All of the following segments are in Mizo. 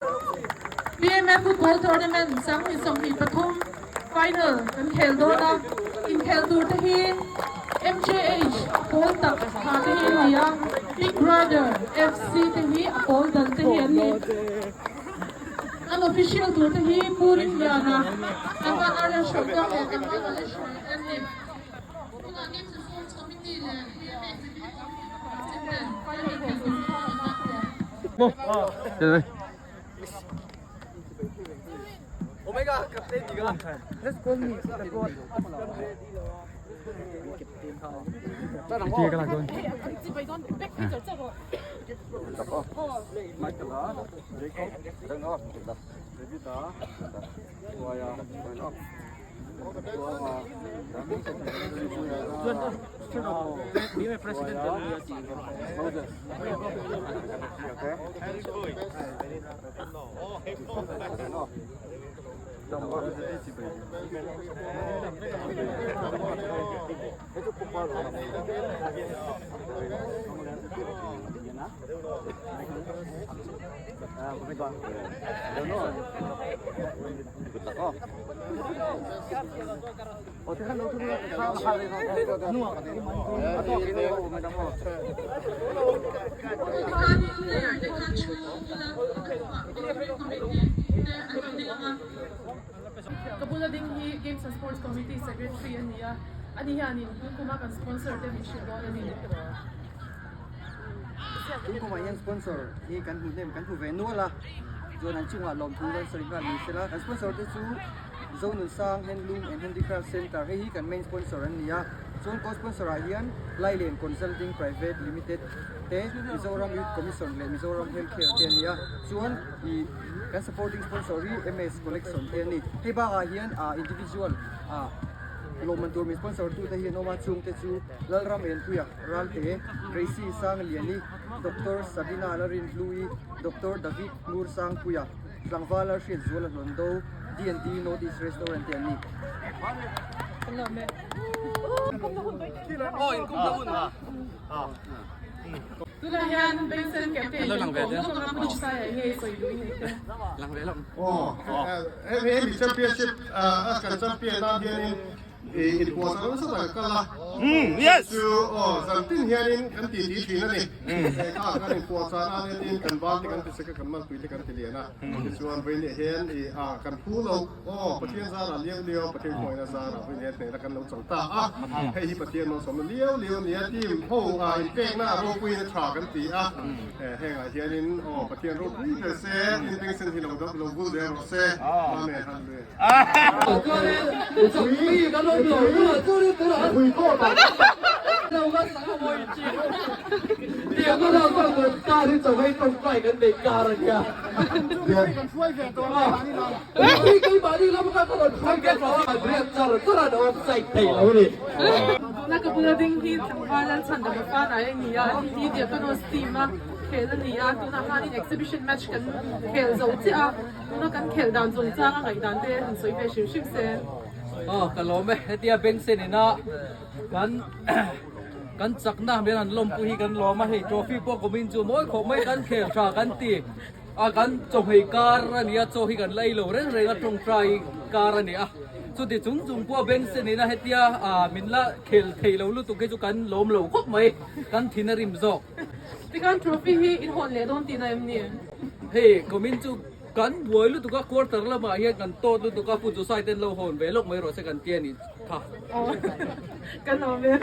BMF Football Tournament 2023 final kan khel dawn a, inkhel tur te hi MJH a pawl tak ha te hi a ni a, Big Brother FC te hi a pawl dal te hi an ni. An official tur te hi Pu Rinliana, Tlangval Arlen Hrawlhtuang leh Tlangval Alesh Hrawlh an ni. Tunah Games and Sports Committee leh BMA Executive Committee pakhat ten final inkhel tur chu an lak tawh. Ka bula ding hi Games and Sports Committee Secretary a ni a, ani hianin tun kuma kan sponsor te min hrilh dawn a ni. Tun kumah hian sponsor hi kan hmu hnem kan hmu ve nual a, chuan an chungah lawmthu kan sawi nghal ni sela, kan sponsor te chu Zonunsang Handloom and Handicraft Centre hei hi kan main sponsor an ni a, chuan co-sponsor ah hian Lailen Consulting Private Limited te, Mizoram Youth Commission leh Mizoram Health Care te a ni a, chuan ih kan supporting sponsor hi MS Collection te a ni. Hei bakah hian ah individual ah lawmman tur min sponsor tu te hi an awm a, chung te chu Lalram Enpuia Ralte, Gracie Sangliani, Doctor Sabina Larinhlui, Doctor David Ngursangpuia, Tlangvala Hriatzuala Hlawndo, D&D North East Restaurant te an ni. Tunah hian Benson Captain kan kawm lawk anga Coach Saia nge sawi duh i nei te. Hemi championship a kan champion nan hianin inpuahchah nasa tak a kal a, chu aw zantin hianin kan titi thin a ni. Kha kan inpuahchah nan hianin kan ban te kan ti sek a, kan malpui te kan ti lian a. Tichuan vawiin hian kan phu lo aw Pathian zarah liau liau Pathian khuaina zarah vawiin hian hnehna kan lo chang ta a, hei hi Pathian malsawmna liau liau a ni a, team ho inpekna a ropuiin a tha kan ti a, hengah hianin aw Pathian ropui ber se, tin bengsen hi lo lo vul zel rawh se, Amen Hallelujah. Tuna ka bula ding hi tlangval Lalchhandama Fanai a ni a, a hi Diakonos team a khel a ni a, tunah khanin exhibition match kan khel zo chiah a. Tuna kan khelh dan chungchang a ngaihdan te han sawi ve hrim hrim se. Aw ka lawm e, hetia Bengsen ina kan kan chakna hmel han lawmpui hi kan lawm a, hei trophy pawh kumin chu mawi khawp mai kan khel tha kan ti a, kan chawhmei kar a nia, chaw hi kan la ei lo reng reng a, tawngtai kar a ni a, chuti chung chung pawh Bengsen ina hetia min la khel thei lo lutuk hi chu kan lawm lo khawp mai, kan thin a rim zawk. Tikhan trophy hi in hawn leh dawn tihna em ni? Hei kumin chu kan buai lutuk a, quarter lamah hian kan tawt lutuk a, Pu Josai ten lo hawn ve lawk mai rawh se kan ti a ni kha. Aw kan awm e.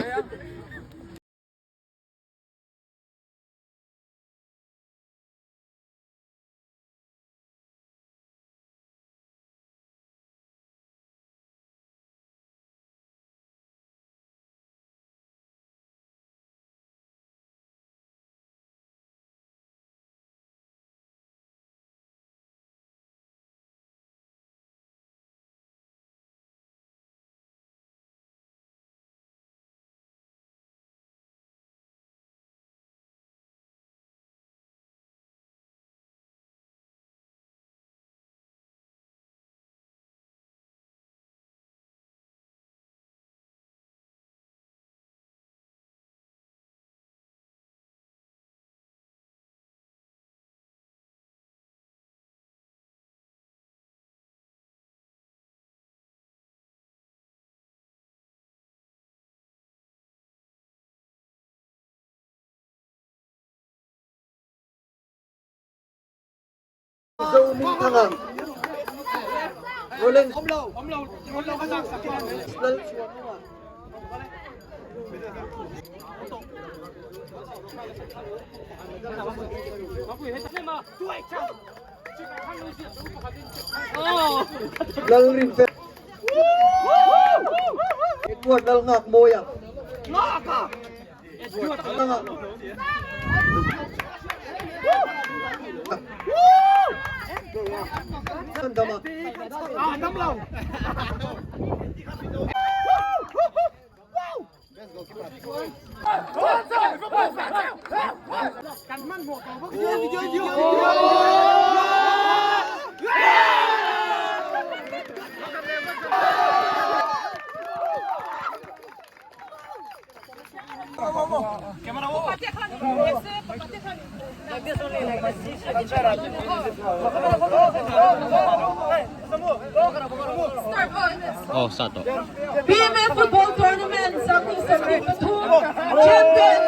Zohmingthanga, Roland Lalchhuanawma. Lalrinfel Edward Lalngakmawia. BMF Football Tournament 2023 Champion!